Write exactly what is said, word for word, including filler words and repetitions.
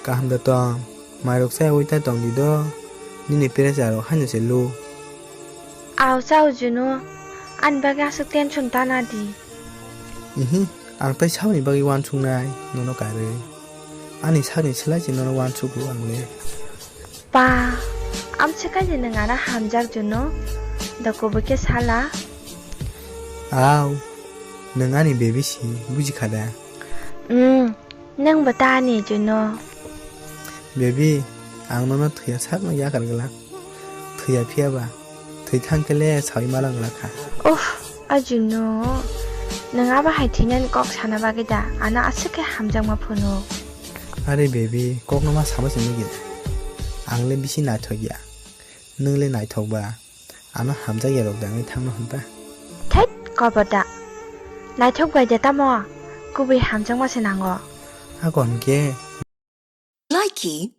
Kaham da tong. Mairok chaya ui ta tong di do. Nini pressure rok haino se low. Aw chao Juno. Ani bagwi aswk tension ta na di. Ihi, ang tai saboni bagwi uansuknai nono karwi. Ani sakni slai se nono uansukgo ang le. Pa, amswk kaisa nwng ano hamjak Juno. Da kubui khe sala. Aw, nwng ani baby si, buji kha da? Hmm, nwng bo ta ani Juno. Baby, ang nono thwiya sakno yakar glak. Thwiya phiya ba, thwi thang khe le saui ma lang glak kha. Oh, a Juno, nwng abo hai thwinani kok sana bagwi da ano aswk khe hamjakma phunuk? Are baby, kokno ma sama simi gila. Ang le bisi naithok ya. Nwng le naithok ba. Ano hamjak ya rok dangwi thangno hwn ba. Thait, koboda. Naithok bai de tamo. Kubui hamjakma se nango. Ako hwn khe. Likey.